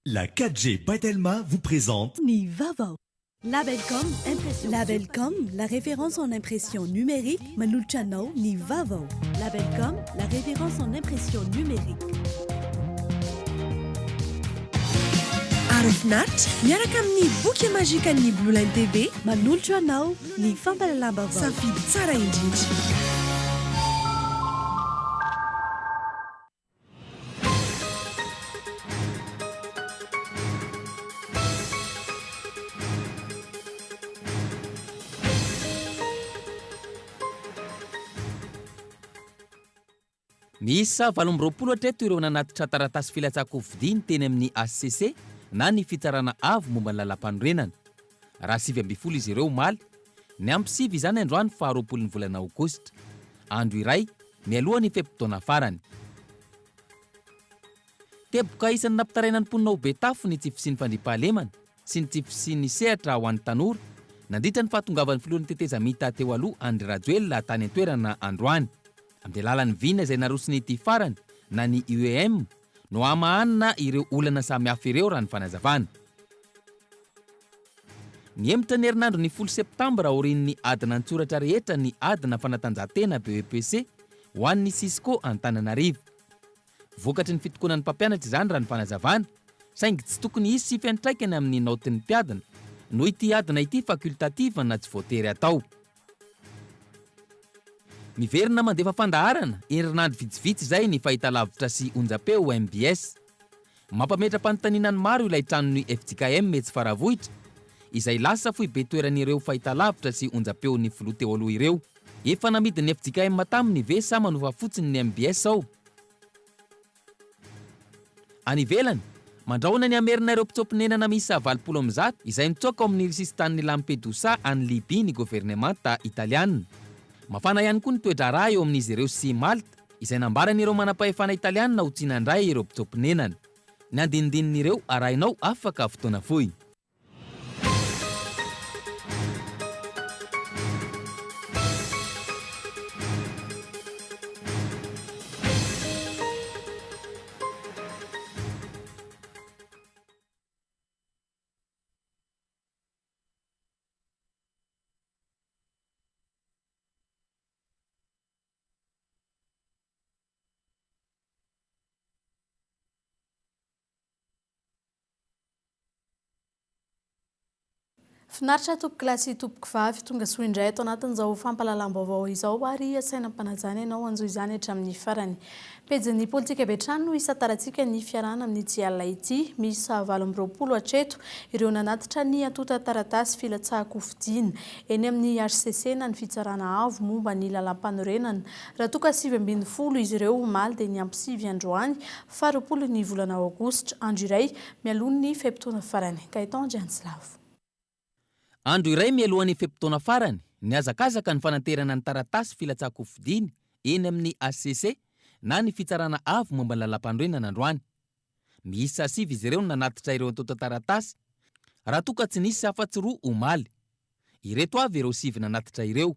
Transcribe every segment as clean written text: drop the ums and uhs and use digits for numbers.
La 4G by Telma vous présente Ny vaovao. Labelcom Impression. Labelcom, la référence en impression numérique, manolotra anao ny vaovao. Labelcom, la référence en impression numérique. Aro finaritra miaraka amin'ny boky magikan'ny Blue Line TV. Manolotra anao ny fampahalalam-baovao. Safidy tsara indrindra. Miisa 28 hatreto ireo nanatitra taratasy filatsahan-kofidiny teny amin'ny hcc na ny Fitsarana Avo momba ny Lalàmpanorenana. Raha 19 izy ireo omaly, niampy sivy izany androany faha 20 ny volana aogositra. Andro iray mialoha ny fe-potoana farany. Teboka isan'ny nampitaraina ny mponina ao Betafo ny tsy fisian'ny fandriampahalemana sy ny tsy fisian'ny sehatra ho an'ny tanora nandritra ny fahatongavan'ny filohan'ny tetezamita teo aloha Andry Rajoelina tany an-toerana androany. Amin'ny alalan'ny vina izay naroson'ity farany na ny UEM no hamahanana ireo olana samihafa ireo raha ny fanazavana. Nihemotra ny herinandron'ny folo septambra aorian'ny adina an-tsoratra rehetra ny adina fanatanjahantena BEPC ho an'ny Cisco Antananarivo. Vokatry ny fitokonan'ny mpampianatra izany raha ny fanazavana, saingy tsy tokony hisy fiantraikany amin'ny naotin'ny mpiadina noho ity adina ity facultative na tsy voatery atao. Miverina mandefa fandaharana herinandro vitsivitsy izay ny fahitalavitra sy onjam-peo mbs. Mampametra-panontaniana ny maro ilay tranon'ny fjkm etsy Faravohitra, izay lasa foibe toeran'ireo fahitalavitra sy onjam-peon'ny filoha teo aloha ireo. Efa namidin'ny fjkm taminy ve sa manofa fotsiny ny mbs ao? Any ivelany, mandrahona ny hamerina ireo mpitsoa-ponenana miisa 180 izay nitsoaka ao amin'ny sisintanin'i Lampedusa any Libya ny governemanta italiana. Mafana ihany koa ny toe-draharaha eo amin'izy ireo sy Malta, izay nambaran'ireo manampahefana italiana ho tsy nandray ireo mpitsoa-ponenana. Ny andinindinin'ireo arahinao afaka fotoana fohy. Finaritra tompokolahy sy tompokovavy, tonga soa indray ato anatin'izao fampahalalam-baovao izao ary asaina am-panajana ianao hanjohy izany hatramin'ny farany. Pejin'ny politika avy hatrany no hisantarantsika ny fiarahana amin'ity alina ity. Miisa 28 hatreto ireo nanatitra ny antontan-taratasy filatsahan-kofidina eny amin'ny hcc na ny Fitsarana Avo momba ny Lalàmpanorenana. Raha toa ka 19 izy ireo omaly dia niampy sivy androany, faha 20 ny volana aogositra, andro iray mialoha ny fe-potoana farany. Gaëtan Andriantsilavo. Andro iray mialohan'ny fe-potoana farany, nihazakazaka ny fananterana ny taratasy filatsahan-kofidiny eny amin'ny hcc na ny Fitsarana Avo momba ny Lalàmpanorenana androany. Miisa sivy izy ireo no nanatitra ireo antontan-taratasy, raha toa ka tsy nisy afa-tsy roa omaly. Ireto avy ireo sivy nanatitra ireo,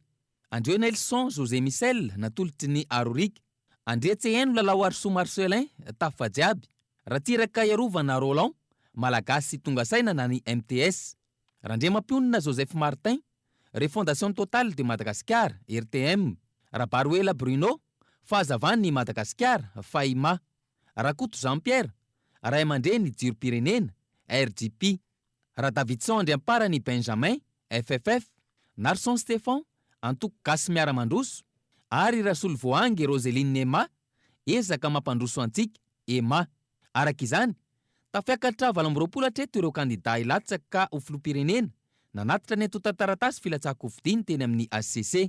André Nelson José Michel, natolotry ny Aroriaka, Andriatseheno Lalaoarisoa Marcellin, Tafa Jiaby, Ratsiraka Iarovana Roland, Malagasy Tonga Saina na ny mts, Randriamampionona Joseph Martin, Refondation Totale de Madagascar, RTM, Rabaroela Bruno, Fahazavan'i Madagasikara, Faima. Rakoto Jean Pierre, Ray aman-dreny Jirom-pirenena, RJP, Radavidson Andriamparany Benjamin, FFF, Narson Stephan, Antoko Gasy Miara-Mandroso, ary Rasolovoahangy Roseline Emma, Ezaka Mampandroso Antsika, Emma. Araka izany, tafiakatra 28 hatreto ireo kandidà hilatsaka ho filoham-pirenena nanatitra ny antontan-taratasy filatsahan-kofidiny teny amin'ny hcc.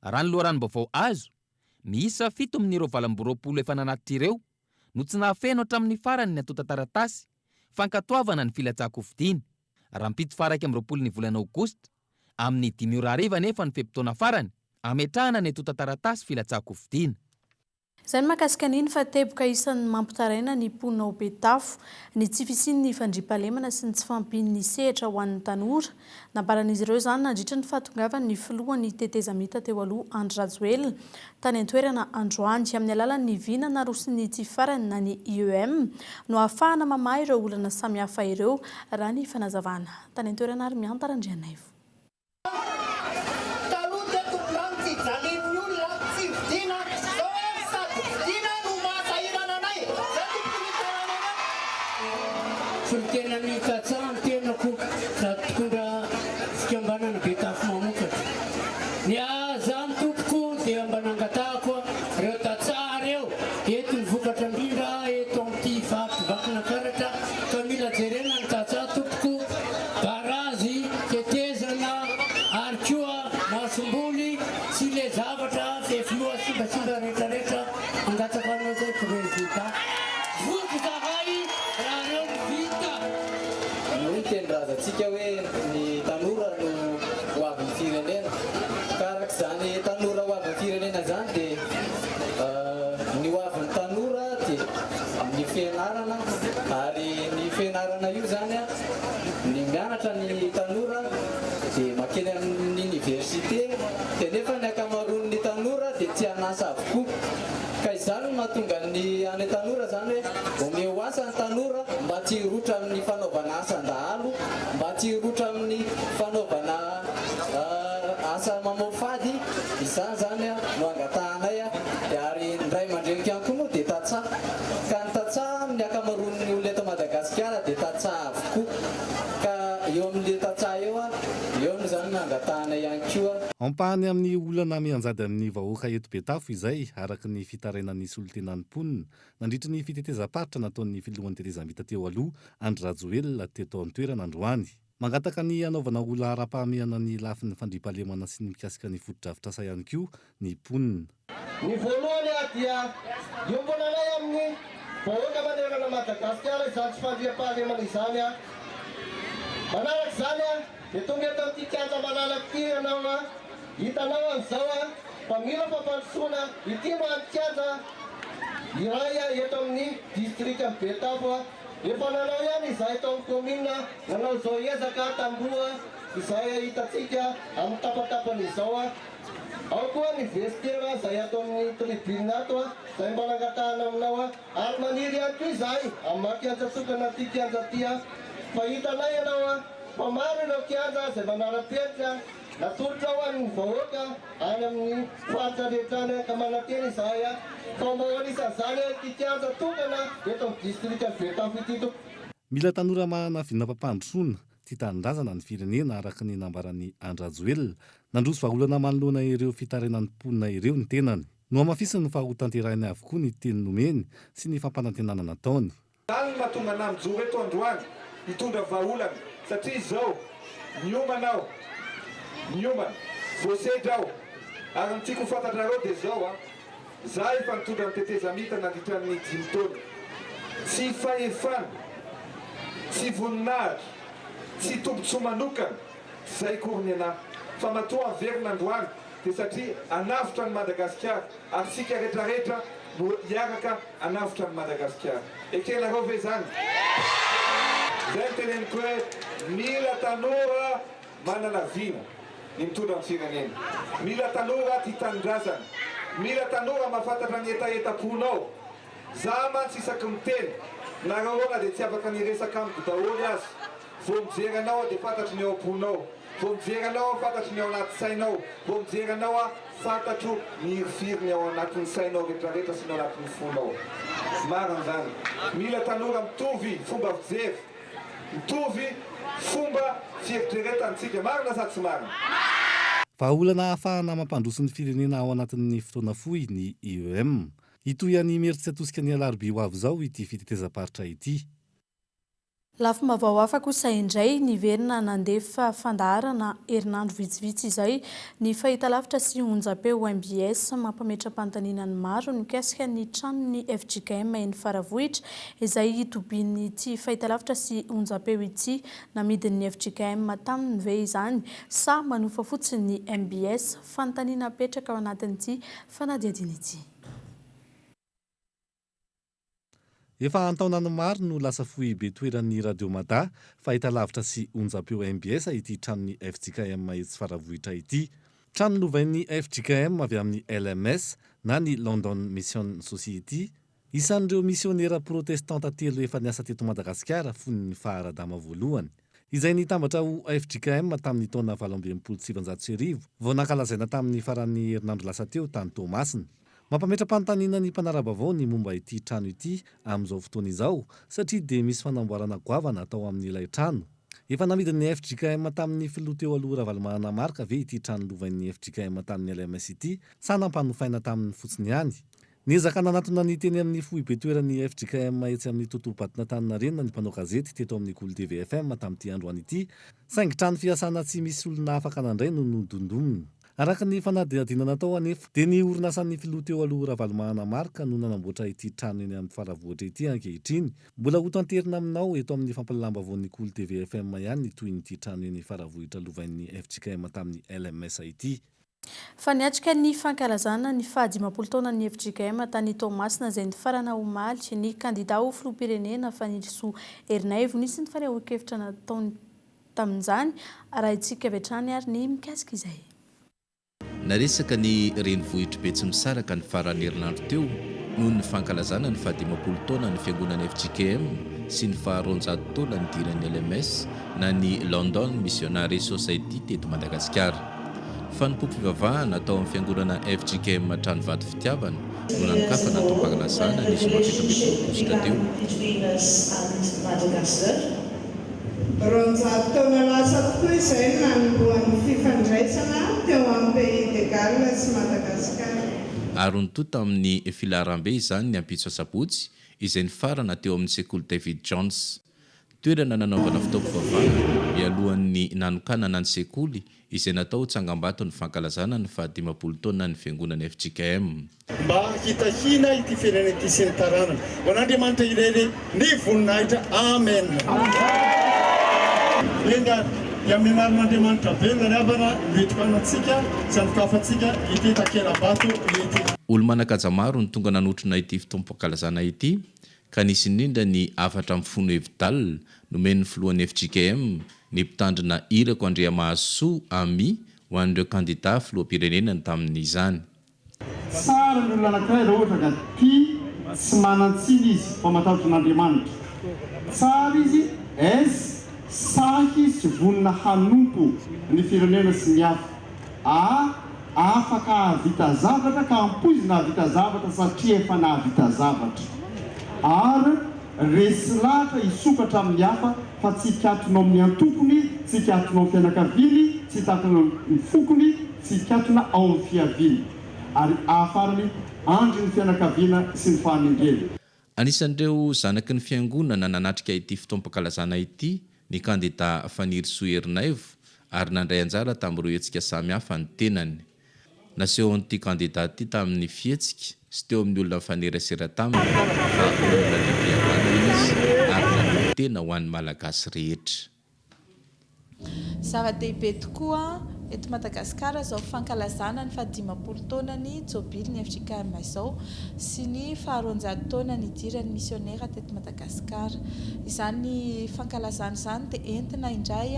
Raha ny loharanom-baovao azo, miisa fito amin'ireo 28 efa nanatitra ireo no tsy nahafeno hatramin'ny farany ny antontan-taratasy fankatoavana ny filatsahan-kofidiny. Rahampitso faha 21 ny volana aogositra, amin'ny dimy ora hariva anefa ny fe-potoana farany hametrahana ny antontan-taratasy filatsahan-kofidina. Izay ny mahakasika an'iny fa teboka isan'ny mampitaraina ny mponina ao Betafo ny tsy fisian'ny fandriampahalemana sy ny tsy fahampian'ny sehatra ho an'ny tanora. Nambaran'izy ireo izany nandritra ny fahatongavan'ny filohan'ny tetezamita teo aloha Andry Rajoelina tany an-toerana androany. Amin'ny alalan'ny vina naroson'ity farany na ny IEM no ahafahana mamaha ireo olana samihafa ireo raha ny fanazavana. Tany an-toerana ary Mihanta Randrianaivo. Taloha teto ny rano tsy ijalian'ny olona, tsy vidiana, zao ary sady vidiana no mahasahirana anay, zay tompoko no itarainanay. Solontenan'ny tantsaha ny tenako sady mpitondra fikambanana Betafo Mamokatra. Ny ahy zany tompoko dia mba nangatahako reo tantsaha reo eto ny vokatra indrindra eto amin'ity faritry Vakinankaratra ka mila jerena ny tantsaha tompoko. Barazy, tetezana ary koa masomboly sy le zavatra fefiloha simbasimba retraretra mangatsaka anao zay prezida. Voky zahay raha reo no vita. Hoy ny tenin-drazantsika hoe ny tanora no ho avin'ny firenena. Ka araka izany tanora ho avin'ny firenena izany dia ny ho avin'ny tanora dia ny fianarana ary ny fianarana io izany Ny mianatra ny tanora dia makeny amin'ny université dia nefa ny ankamaroan'ny tanora dia tsy an'asa avokoa. Ka izany no mahatonga ny any tanora izany hoe omeo asa ny tanora mba tsy hirotra amin'ny fanaovana asan-dahalo, mba tsy hirotra amin'ny fanaovana asa mamoafady, izany izany no angatahanay dia ary ny ray aman-dreniko ihany koa moa dia tantsaha. Ka ny tantsaha amin'ny ankamaroan'ny olona eto Madagasikara dia tantsaha avokoa. Ka eo amin'ilay tantsaha eo, eo no izany no angatahana ihany koa. Ampahany amin'ny olana mianjady amin'ny vahoaka eto Betafo izay, araka ny fitarainan'ny solontenan'ny mponina, nandritry ny fitetezam-paritra nataon'ny filohan'ny tetezamita teo aloha, Andry Rajoelina, teto an-toerana androany. Mangataka ny hanaovana ho laharam-pahamehana ny lafiny fandriampahalemana sy ny mikasika ny fotodrafitrasa ihany koa ny mponina. Ny voalohany dia iombonanay amin'ny vahoaka manerana Madagasikara izany tsy fandriampahalemana izany. Manaraka izany dia tonga eto amin'ity kianja malalaka ity ianao, hitanao amin'izao fa mila fampandrosoana, ity no hany kianja iray eto amin'ny distrikan'i Betafo. Efa nanao ihany izahay tao amin'ny kaominina nanao izao ezaka tamboho izay hitantsika amin'ny tapatapany izao. Ao koa ny vestiaire izay ato amin'ny tribune ato izay mba nangatahana aminao ary maniry ihany koa izahay amin'ny maha kianja tokana ity kianja ity fa hitanay ianao fa maro ireo kianja izay manara-penitra Natolotra ho an'ny vahoaka any amin'ny faritra rehetra any ka manantena izahay fa mba ho anisan'izany ity kianja tokana eto amin'ny distrikan'i Betafo ity tompoko. Mila tanora manana vinam-pampandrosoana, tia tanindrazana ny firenena araka ny nambaran'i Andry Rajoelina. Nandroso vahaolana manoloana ireo fitarainan'ny mponina ireo ny tenany. Nohamafisiny fa hotanterahiny avokoa ny teny nomeny sy ny fampanantenana nataony. Izany no mahatonga anah mijoro eto androany hitondra vahaolana satria izao niomana aho, niomana, voasedra aho ary ny tiako ho fantatrareo dia izao an, za efa nitondra ny tetezamita nandritra ny dimy taona, tsy fahefana, tsy voninahitra, tsy tombotsoa manokana, tsy zay akory ny anah fa matoa averina androany dia satria hanavotra an'i Madagasikara ary isika retraretra no hiaraka hanavotra an'i Madagasikara. Ekenareo ve izany? Izay no teneniko hoe mila tanora manana vina ny mitondra ny firenena. Mila tanora tia tanindrazana. Mila tanora mahafantatra ny hetahetam-ponao. Za mantsy isaky miteny, nareo roa na dia tsy afaka niresaka amiko daholo aza, vao mijery anao aho dia fantatro ny ao am-ponao. Vao mijery anao aho fantatro ny ao anaty sainao, vao mijery anao aho fantatro ny hirifiry ny ao anatin'ny sainao retraretra sy ny ao anatin'ny fonao. Marina izany. Mila tanora mitovy fomba fijery, mitovy fomba fieritreretana tsika. Marina sa tsy marina? Vahaolana ahafahana mampandroso ny firenena ao anatin'ny fotoana fohy ny IEM. Hitohy any Imerintsiatosika ny alarobia ho avy izao ity fitetezam-paritra ity. Lafim-baovao hafa kosa indray, niverina nandefa fandaharana herinandro vitsivitsy izay ny fahitalavitra sy onjam-peo mbs mampametra-panontaniana ny maro mikasika ny tranon'ny fjkm eny Faravohitra izay hitobian'ity fahitalavitra sy onjam-peo ity. Namidin'ny fjkm taminy ve izany sa manofa fotsiny ny mbs? Fanontaniana apetraka ao anatin'ity fanadihadiana ity. Efa an-taonany maro no lasa foibe toeran'ny Radio Mada, fahitalavitra sy onjam-peo mbs ity tranon'ny fjkm etsy Faravohitra ity. Trano novain'ny fjkm avy amin'ny LMS na ny London Mission Society. Isan'ireo misionera protestanta telo efa niasa teto Madagasikara fony ny faha Radama voalohany. Izay nitambatra ho fjkm tamin'ny taona 1968, vao nankalazaina tamin'ny faran'ny herinandro lasa teo tany Toamasina. Mampametra-panontaniana ny mpanara-baovao ny momba ity trano ity amin'izao fotoana izao satria dia misy fanamboarana goavana atao amin'ilay trano. Efa namidin'ny fjkm tamin'ny filoha teo aloha Ravalomanana Marc ve ity trano lovain'ny fjkm tamin'ny LMS ity sa nampanofaina taminy fotsiny ihany? Niezaka nanatona ny teny amin'ny foibe toeran'ny fjkm etsy amin'ny Totohabaton'Antaninarenina ny mpanao gazety teto amin'ny Kolo TV FM tamin'ity androany ity saingy trano fiasana tsy misy olona afaka nandray no nodondomina. Araka ny fanadihadiana natao anefa, dia ny orinasan'ny filoha teo aloha Ravalomanana Marc no nanamboatra ity trano eny amin'ny Faravohitra ity ankehitriny. Mbola ho tanterina aminao eto amin'ny fampahalalam-baovaon'ny Kolo TV FM ihany ny tohin'ity trano eny Faravohitra lovain'ny fjkm tamin'ny LMS ity. Fa niatrika ny fankalazana ny fahadimampolo taonan'ny fjkm tany Toamasina izay nifarana omaly ny kandida ho filoham-pirenena Fanirisoa Ernaivo. Nisy ny fanehoan-kevitra nataony. Tamin'izany, arahintsika avy hatrany ary ny mikasika izay. Naresaka ny renivohitr'i Betsimisaraka ny faran'ny herinandro teo noho ny fankalazana ny fahadimampolo taonan'ny fiangonana fjkm sy ny faharoanjato taona nidiran'ny LMS na ny London Missionary Society teto Madagasikara. Fanompoam-pivavahana tao amin'ny fiangonana fjkm Tranovato Fitiavana no nanokafana ny taom-pankalazana ny zoma 17 aogositra teo. 200 taona lasa tokoa izay no nanombohan'ny fifandraisana teo amin'ny Pays de Galles sy Madagasikara. Ary nitohy tamin'ny filaharambe izany ny ampitso asabotsy, izay nifarana teo amin'ny sekoly David Jones. Toerana nanaovana fotoam-pivavahana mialohan'ny nanokanana ny sekoly izay natao ho tsangambaton'ny fankalazana ny fahadimampolo taonan'ny fiangonana fjkm. Mba hitahiana ity firenena ity sy ny taranany. Ho an'Andriamanitra irery ny voninahitra. Amen. Eny ary, dia amin'ny anaran'Andriamanitra velona ry havana no hitokanantsika sy hanokafantsika ity takela-bato ity. Olo-manan-kaja maro no tonga nanotrona ity fotoam-pankalazana ity, ka nisy indrindra ny hafatra mifono hevi-dalina nomen'ny filohan'ny fjkm, ny mpitandrina Irako Andriamahazosoa Amy ho an'ireo kandida filoham-pirenena tamin'izany. Tsara ny olona anankiray raha ohatra ka tia tsy manan-tsiny izy fa matahotra an'Andriamanitra. Tsara izy S sahy sy vonona hanompo ny firenena sy ny hafa. A afaka hahavita zavatra ka ampoizina hahavita zavatra satria efa nahavita zavatra. R resy lahatra hisokatra amin'ny hafa fa tsy hikatona ao amin'ny antokony, tsy hikatona ao amin'ny fianakaviany, tsy hitakona amin'ny fokony, tsy hikatona ao amin'ny fiaviany. Ary ahafarany andrin'ny fianakaviana sy ny fahamendrehana. Anisan'ireo zanaky ny fiangonana nanatrika ity fotoam-pankalazana ity ny kandida Fanirisoa Ernaivo ary nandray anjara tamin'ireo hetsika samihafa ny tenany. Nasehon'ity kandida ity tamin'ny fihetsika sy teo amin'ny olona nifanerasera taminy fa olona tia fihavanana izy ary nanolo-tena ho an'ny Malagasy rehetra. Zava-dehibe tokoa eto Madagasikara izao fankalazana ny fahadimampolo taonan'ny Jôbilin'ny fjkm izao sy ny faharoanjato taona nidiran'ny misionera teto Madagasikara. Izany fankalazana izany dia entina indray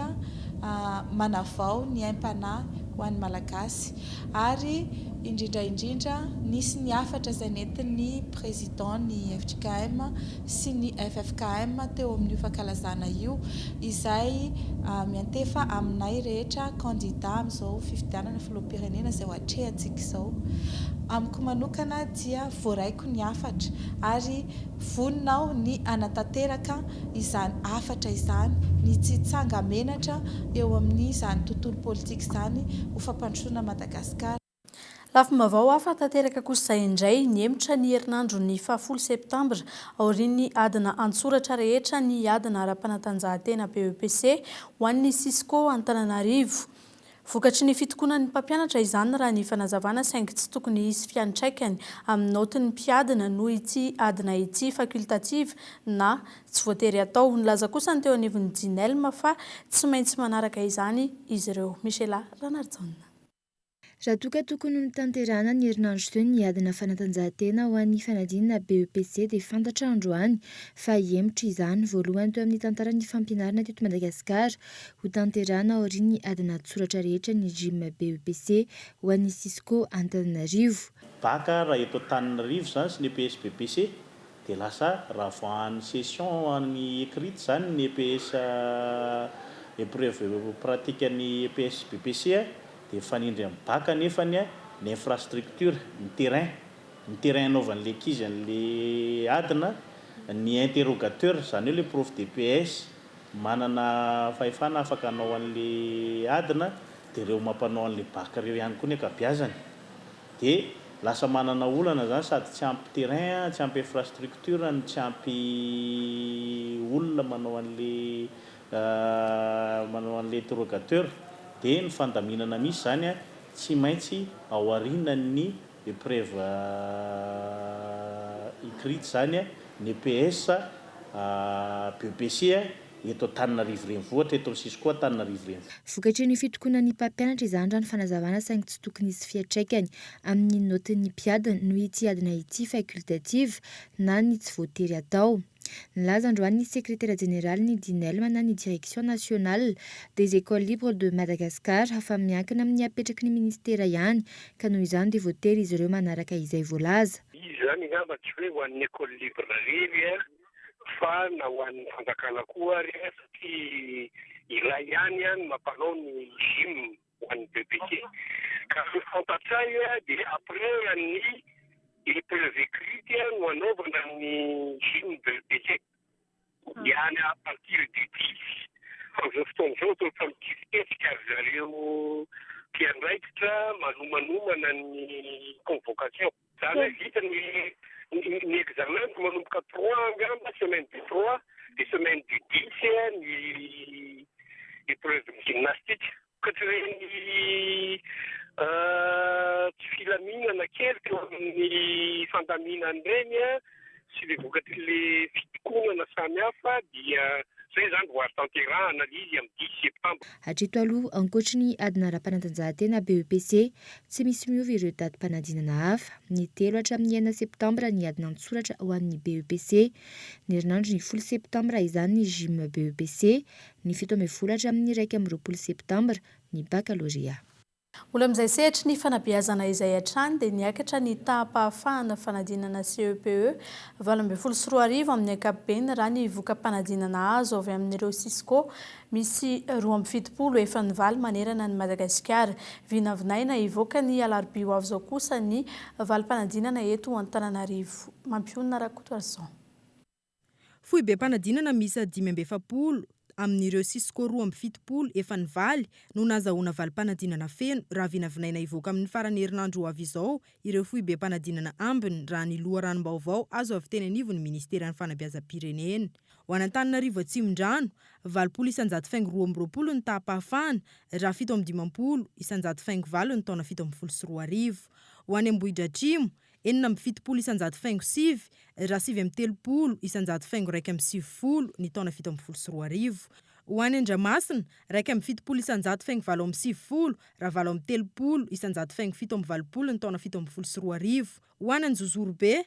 manavao ny aim-panahy ho an'ny Malagasy ary indrindra indrindra nisy ny hafatra izay nentin'ny Président ny fjkm sy ny ffkm teo amin'io fankalazana io izay miantefa aminay rehetra kandida amin'izao fifidianana filoham-pirenena izay ho atrehantsika izao. Amiko manokana dia voaraiko ny hafatra ary vonona aho ny hanatanteraka izany hafatra izany, ny tsy hitsanga-menatra eo amin'izany tontolo politika izany ho fampandrosoana Madagasikara. Lafim-baovao hafa tanteraka kosa indray, nihemotra ny herinandron'ny fahafolo septambra, aorian'ny adina an-tsoratra rehetra ny adina ara-panatanjahantena BEPC ho an'ny Cisco Antananarivo. Vokatry ny fitokonan'ny mpampianatra izany raha ny fanazavana saingy tsy tokony hisy fiantraikany amin'ny naotin'ny mpiadina noho ity adina ity facultative na tsy voatery atao. Nilaza kosa ny teo anivon'ny Dinelm fa tsy maintsy manaraka izany izy ireo. Michela Ranarijaona. Raha toa ka tokony ho notanterahana ny herinandro teo ny adina fanatanjahantena ho an'ny fanadinana BEPC dia fantatra androany fa hihemotra izany. Voalohany teo amin'ny tantaran'ny fampianarana teto Madagasikara, hotanterahana aorian'ny adina an-tsoratra rehetra ny Gym BEPC ho an'ny Cisco Antananarivo. Bac raha eto Antananarivo izany sy ny EPS BEPC dia lasa ravahan'ny session an'ny écrite izany ny EPS épreuve pratique ny EPS BEPC Dia mifanindry amin'ny bac anefany ny infrastructure, ny terrain, ny terrain anaovan'ilay ankizy an'ilay adina, ny interrogateur, izany hoe ilay prof d'EPS manana fahefana afaka hanao an'ilay adina, dia ireo mampanao an'ilay bac ireo ihany koa ny ankabiazany. Dia lasa manana olana izany sady tsy ampy terrain, tsy ampy infrastructure no tsy ampy olona manao an'ilay manao an'ilay interrogateur dia ny fandaminana misy izany tsy maintsy ao aorianan'ny épreuve écrite izany ny EPS, BEPC eto Antananarivo Renivohitra, eto amin'ny Cisco Antananarivo Renivohitra. Vokatry ny fitokonan'ny mpampianatra izany raha ny fanazavana saingy tsy tokony hisy fiantraikany amin'ny naotin'ny mpiadina noho ity adina ity facultative na ny tsy voatery atao. Nilaza androany ny sekretera jeneralin'ny Dinelm na ny Direction Nationale des Ecoles Libres de Madagascar fa miankina amin'ny apetraky ny minisitera ihany ka noho izany dia voatery izy ireo manaraka izay voalaza. Izy izany angamba tsy hoe ho an'ny Ecole Libre irery fa na ho an'ny fanjakana koa ary satria iray ihany no mampanao ny gym ho an'ny BEPC. Ka ny fantatray dia après ny épreuve écrite no anaovana ny gym BEPC. Dia any à partir du dix. Fa amin'izao fotoana izao toa efa miketsiketsika ry zareo mpiandraikitra manomanomana ny convocation. Izany hoe vita ny ny examen manomboka trois angamba, semaine du trois dia semaine du dix ny épreuve gymnastique. Vokatry ireny tsy filaminana kely teo amin'ny fandaminana ireny sy ilay vokatr'ilay fitokonana samihafa dia izay izany vao azo tanterahana ilay izy amin'ny dix septambra. Hatreto aloha, ankoatry ny adina ara-panatanjahantena BEPC, tsy misy miova ireo datim-panadinana hafa. Ny telo hatramin'ny enina septambra ny adina an-tsoratra ho an'ny BEPC. Ny herinandro ny folo septambra izany ny Gym BEPC, Ny 17 hatramin'ny 21 septambra ny bakalorea. Mbola amin'izay sehatry ny fanabeazana izay hatrany dia niakatra ny taham-pahafahana fanadinana CEPE 2018 amin'ny ankapobeny raha ny voka-panadinana azo avy amin'ireo Cisco misy 72 efa nivaly manerana an'i Madagasikara. Vinavinaina hivoaka ny alarobia ho avy izao kosa ny valim-panadinana eto Antananarivo. Mampionona Rakotoarison. Foibem-panadinana miisa 45 amin'ireo Cisco 72 efa nivaly no nahazahoana valim-panadinana feno raha vinavinaina hivoaka amin'ny faran'ny herinandro ho avy izao ireo foibem-panadinana ambiny raha ny loharanom-baovao azo avy teny anivon'ny ministeran'ny fanabeazam-pirenena. Ho an'Antananarivo Atsimondrano, 80 isanjato faingo 22 ny taham-pahafahana raha 57 isanjato faingo valo ny taona 2017. Ho any Ambohidratrimo, 76 isanjato faingo sivy raha 39 isanjato faingo 91 ny taona 2017. Ho any Andramasina, 71 isanjato faingo 98 raha 38 isanjato faingo 87 ny taona 2017. Ho any Anjozorobe,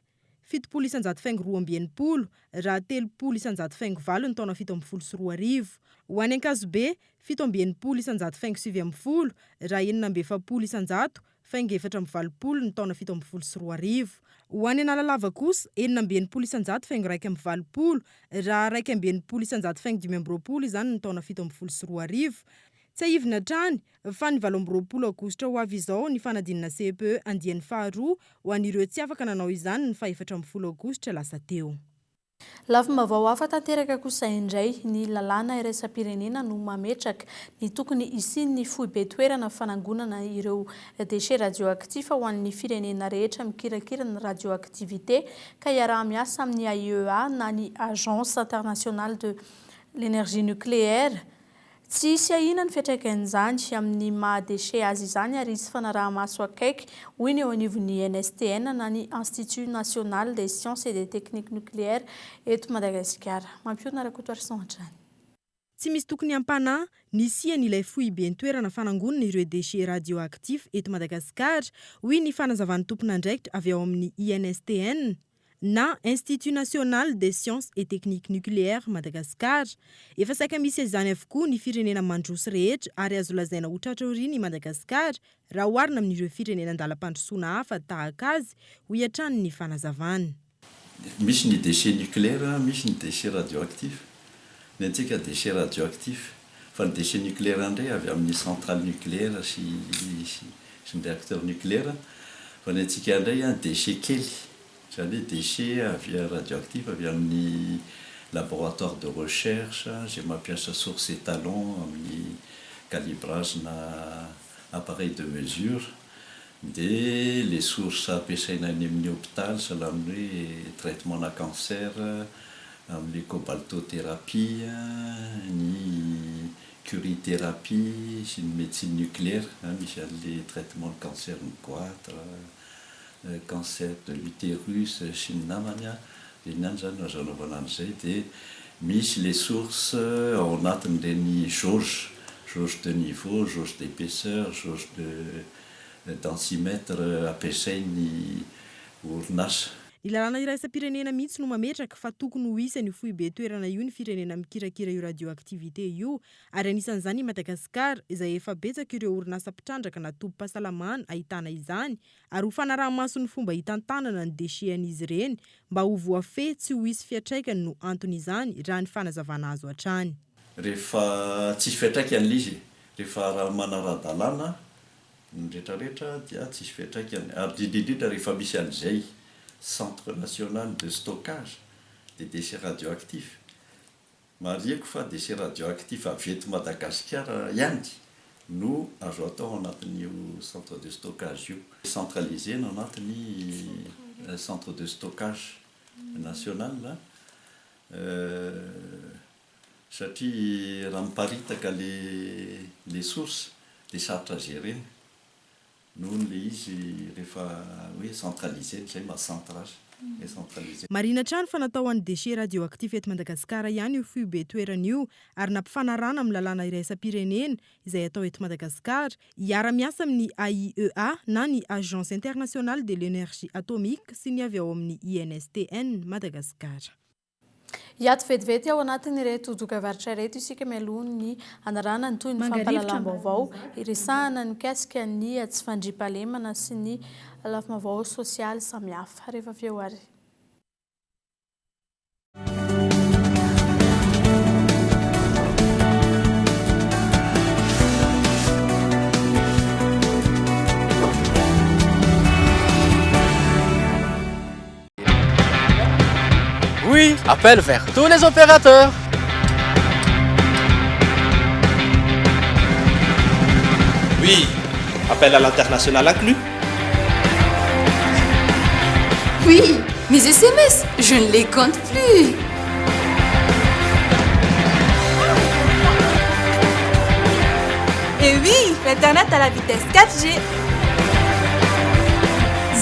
70 isanjato faingo 62 raha 30 isanjato faingo valo ny taona 2017. Ho any Ankazobe, 67 isanjato faingo 19 raha 46 isanjato faingo 84 ny taona 2017. Ho any Analalava kosa, 66 isanjato faingo 81, raha 61 isanjato faingo 25 izany ny taona 2017. Tsiahivina hatrany fa ny 28 aogositra ho avy izao ny fanadinana CEPE andiany faharoa ho an'ireo tsy afaka nanao izany ny faha-14 aogositra lasa teo. Lafim-baovao hafa tanteraka kosa indray, ny lalàna iraisam-pirenena no mametraka ny tokony hisian'ny foibe toerana fanangonana ireo déchets radioactifs ho an'ny firenena rehetra mikirakira ny radioactivité ka iaraha-miasa amin'ny AIEA na ny Agence Internationale de l'Energie Nucléaire Tsy hisy ahiana ny fiantraikan'izany amin'ny maha déchet azy izany ary hisy fanaraha-maso akaiky, hoy ny eo anivon'ny INSTN na ny Institut National des Sciences et des Techniques Nucléaires eto Madagasikara. Mampiorina Rakotoarison hatrany. Tsy misy tokony hampanahy ny hisian'ilay foiben-toerana fanangonana ireo déchets radioactifs eto Madagasikara, hoy ny fanazavan'ny tompon'andraikitra avy ao amin'ny INSTN, na Institut National des Sciences et Techniques Nucléaires Madagascar. Efa saika misy izany avokoa ny firenena mandroso rehetra ary azo lazaina ho tratra aoriana i Madagasikara raha oharina amin'ireo firenena an-dalam-pandrosoana hafa tahaka azy, hoy hatrany ny fanazavana. Misy ny déchet nucléaire, misy ny déchet radioactif. Ny antsika déchet radioactif. Fa ny déchet nucléaire indray avy amin'ny centrale nucléaire sy sy ny réacteur nucléaire. Fa ny antsika indray an déchet kely, izany hoe déchet avy radioactif avy amin'ny laboratoire de recherche izay mampiasa source étalon amin'ny calibrage na appareil de mesure. Dia le source ampiasaina any amin'ny hopitaly sahala amin'ny hoe traitement na cancer, amin'le cobaltothérapie, ny curithérapie sy ny médecine nucléaire, misy an'le traitement ny cancer ny goitre, cancer de l'utérus sy ny namany, ireny ihany izany no azo anaovana an'izay, dia misy le source ao anatin'ireny jauge, jauge de niveau, jauge d'épaisseur, jauge de densimètre ampiasain'ny orinasa. Ny lalàna iraisam-pirenena mihitsy no mametraka fa tokony ho isan'io foibe toerana io ny firenena mikirakira io radioactivité io ary anisan'izany i Madagasikara izay efa betsaka ireo orinasa mpitrandraka na tobim-pahasalamana ahitana izany ary ho fanaraha-maso ny fomba hitantanana ny déchets an'izy ireny mba ho voafehy tsy ho hisy fiantraikany no anton'izany raha ny fanazavana azo hatrany. Rehefa tsisy fiantraikany ilay izy e, rehefa raha manara-dalàna Ny retraretra dia tsisy fiantraikany ary indrindra indrindra rehefa misy an'izay centre national de stockage des déchets radioactifs. Marihiko fa déchets radioactifs avy eto Madagasikara ihany no azo atao ao anatin'io centre de stockage io. Centraliser-na ao anatin'ny centre de stockage national Satria raha miparitaka le le source de sarotra gérer-na noho ny le izy rehefa hoe centraliser-na, zay maha centre azy, hoe centraliser. Marihina hatrany fa natao ho an'ny déchets radioactifs eto Madagasikara ihany io foibe toerana io ary nampifanarahana amin'ny lalàna iraisam-pirenena izay atao eto Madagasikara, hiara-miasa amin'ny AIEA na ny Agence Internationale de l'Energie Atomique sy ny avy ao amin'ny INSTN Madagasikara. Hiato vetivety ao anatin'ireto dokavarotra ireto isika mialoha ny hanarahana ny tohin'ny fampahalalam-baovao hiresahana ny mikasika ny tsy fandriampahalemana sy ny lafim-baovao sosialy samihafa. Rehefa avy eo ary. Oui, appel vers tous les opérateurs. Oui, appel à l'international inclus. Oui, mes SMS, je ne les compte plus. Et oui, l'internet à la vitesse 4G.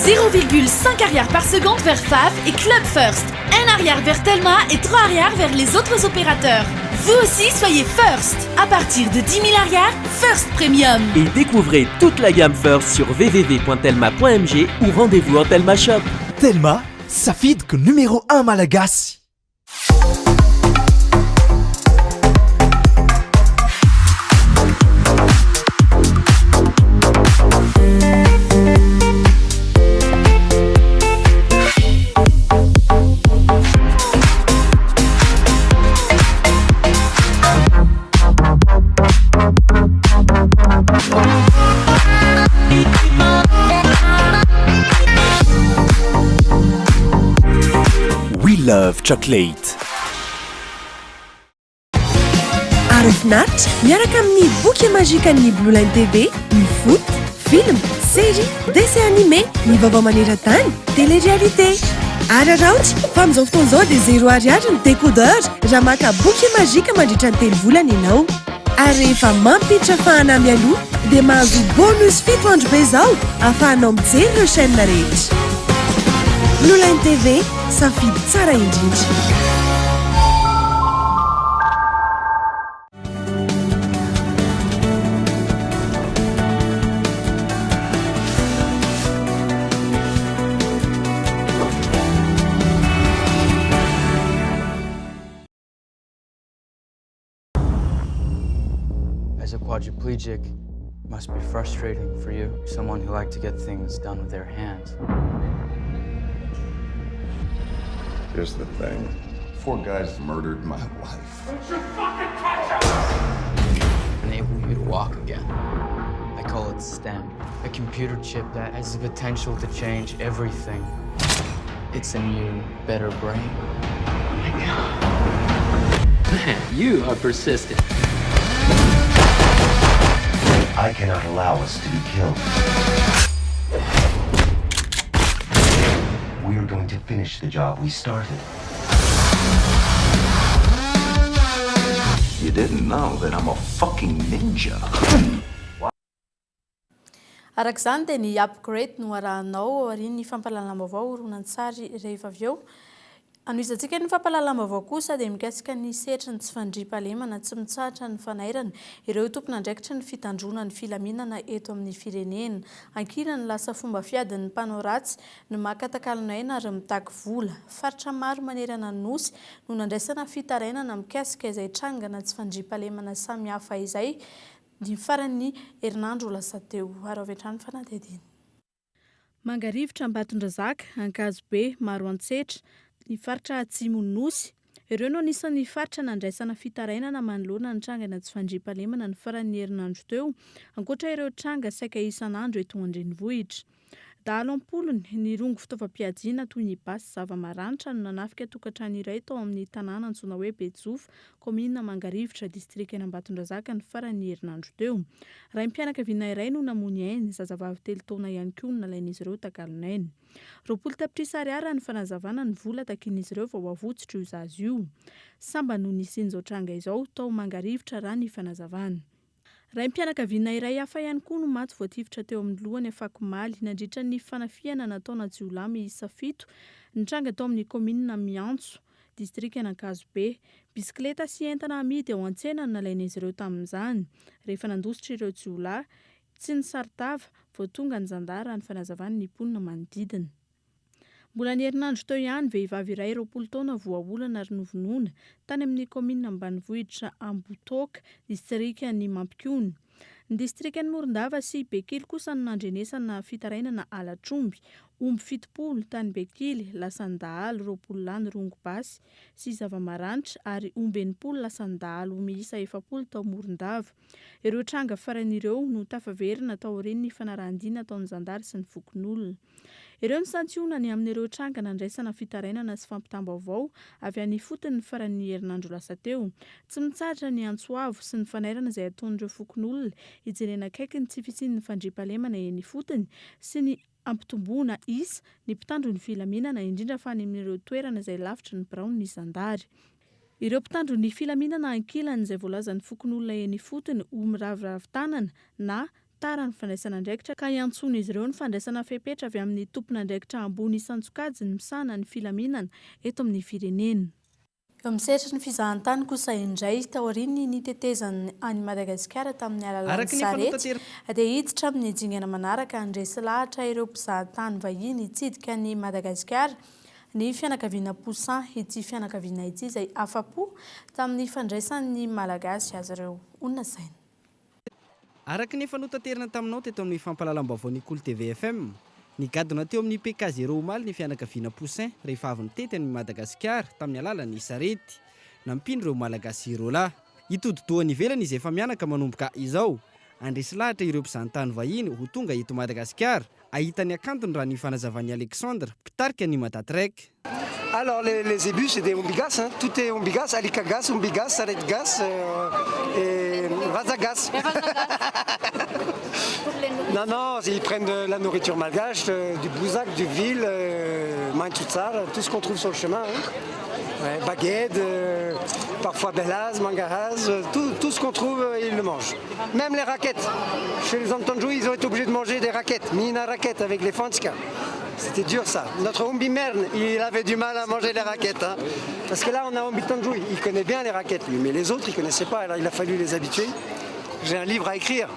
0,5 arrière par seconde vers FAF et Club First. 1 arrière vers Telma et 3 arrière vers les autres opérateurs. Vous aussi, soyez First. À partir de 10 000 arrières, First Premium. Et découvrez toute la gamme First sur www.telma.mg ou rendez-vous en Telma Shop. Telma, safidiko numéro 1 malagasy. We love chocolate. Ary finaritra miaraka amin'ny boky magikan'ny Blue Line TV, ny foot, film, série, dessin animé, ny vaovao maneran-tany, télé-réalité. Araraoty fa amin'izao fotoana izao dia zéro ariary ny décodeur raha maka boky magique mandritra ny telo volana ianao. Ary rehefa mampiditra fahana mialoha dia mahazo bonus fito andro be izao ahafahanao mijery ireo chaîne rehetra. Blue Line TV, safidy tsara indrindra. As a quadriplegic, must be frustrating for you, someone who liked to get things done with their hands. Here's the thing. Four guys murdered my wife. Don't you fucking touch her! Enable you to walk again. I call it STEM, a computer chip that has the potential to change everything. It's a new, better brain. Oh my god. Man, you are persistent. I cannot allow us to be killed. We are going to finish the job we started. You didn't know that I'm a fucking ninja. Araka izany dia ny Upgrade no arahanao aorian'ny fampahalalam-baovao horonantsary rehefa avy eo. Hanohizantsika ny fampahalalam-baovao kosa dia mikasika ny sehatry ny tsy fandriampahalemana tsy mitsahatra ny fanairana ireo tompon'andraikitry ny fitandroana ny filaminana eto amin'ny firenena. Ankilany, lasa fomba fiadin'ny mpanao ratsy ny maka takalon'aina ary mitaky vola. Faritra maro manerana ny Nosy no nandraisana fitarainana mikasika izay trangana tsy fandriampahalemana samihafa izay ny faran'ny herinandro lasa teo. Ary avy hatrany fanadihadiana. Mangarivotra, Ambatondrazaka, Ankazobe, Maroantsetra, ny faritra Atsimon'ny Nosy. Ireo no anisan'ny faritra nandraisana fitarainana manoloana ny trangana tsy fandriampahalemana ny faran'ny herinandro teo, ankoatra ireo tranga saika isan'andro eto an-drenivohitra. Dahalo am-polony, nirongo fitaovam-piadiana toy ny basy zava-maranitra no nanafika tokantrano iray tao amin'ny tanàna antsoina hoe Bejofa, kaominina Mangarivotra, distrikan'Ambatondrazaka ny faran'ny herinandro teo. Raim-pianakaviana iray no namoy ny ainy, zazavavy telo taona ihany koa no nalain'izy ireo takalon'aina. 20 tapitrisa ariary raha ny fanazavana ny vola takian'izy ireo vao avotsitra io zaza io. Sambany no nisian'izao tranga izao tao Mangarivotra raha ny fanazavana. Raim-pianakaviana iray hafa ihany koa no maty voatifitra teo amin'ny lohany afakomaly nandritra ny fanafihana nataona jiolahy miisa fito nitranga tao amin'ny kaominina Miantso, distrikan'Ankazobe. Bisikileta sy entana amidy ao an-tsena no nalain'izy ireo tamin'izany. Rehefa nandositra ireo jiolahy, tsy nisaron-tava, vao tonga ny zandary raha ny fanazavan'ny mponina manodidina. Mbola ny herinandro teo ihany, vehivavy iray 20 taona voaolana ary novonoina, tany amin'ny kaominina ambanivohitra Ambotoaka, distrikan'i Mampikony. Ny distrikan'i Morondava sy Bekily kosa no nandrenesana fitarainana halatr'omby. Omby 70 tany Bekily, lasan'ny dahalo, 20 lahy nirongo basy sy zava-maranitra ary omby 60 lasan'ny dahalo miisa 40 tao Morondava. Ireo tranga farany ireo no tafaverina taorian'ny fanarahan-dia nataon'ny zandary sy ny fokonolona. Ireo ny santionany amin'ireo tranga nandraisana fitarainana sy fampitam-baovao avy any ifotony ny faran'ny herinandro lasa teo. Tsy mitsahatra ny antso avo sy ny fanairana izay ataon'ireo fokonolona hijerena akaiky ny tsy fisian'ny fandriampahalemana eny ifotony sy ny hampitomboana isa ny mpitandro ny filaminana indrindra fa any amin'ireo toerana izay lavitry ny biraon'ny zandary. Ireo mpitandro ny filaminana ankilany izay voalazan'ny fokonolona eny ifotony ho miraviravy tanana na Tara ny fandraisana andraikitra ka iantsoan'izy ireo ny fandraisana fepetra avy amin'ny tompon'andraikitra ambony isan-tsokajiny misahana ny filaminana eto amin'ny firenena. Eo amin'ny sehatry ny fizahantany kosa indray, taorian'ny nitetezany an'i Madagasikara tamin'ny alalan'ny Araka ny efa sarety, notanterahina. dia hiditra amin'ny dingana manaraka handresy lahatra ireo mpizahatany vahiny hitsidika an'i Madagasikara ny fianakaviana Poussin. Ity fianakaviana ity izay afa-po tamin'ny fandraisan'ny Malagasy azy ireo. Ho nasaina. Araka ny efa notaterina taminao teto amin'ny fampahalalam-baovaon'ny Kolo TV FM, nigadona teo amin'ny PK Zéro omaly ny fianakaviana Poussin rehefa avy nitety an'i Madagasikara tamin'ny alalan'ny sarety. Nampian'ireo Malagasy roalahy. Hitodi-doha any ivelany izy efa-mianaka manomboka izao. Handresy lahatra ireo mpizahantany vahiny ho tonga eto Madagasikara hahita ny hakantony raha ny fanazavan'i Alexandre, mpitarika ny Madatrek. Alors les, les zébus c'est des omby gasy hein, tout est omby gasy, alika gasy, omby gasy, sarety gasy et vazaha gasy. Non non, ils prennent de la nourriture malgache, du bozaka, du vil, maintso tsara, tout ce qu'on trouve sur le chemin hein. Ouais, baguette, parfois belazy, mangahazo, tout, tout ce qu'on trouve ils le mangent. Même les raquettes. Chez les Antandroy, ils ont été obligés de manger des raquettes, mihina raquettes avec les fantsika. C'était dur ça. Notre omby merina, il avait du mal à manger les raquettes. Hein. Parce que là, on a omby Tandroy, il connaît bien les raquettes lui, mais les autres, il ne connaissait pas. Alors il a fallu les habituer. J'ai un livre à écrire.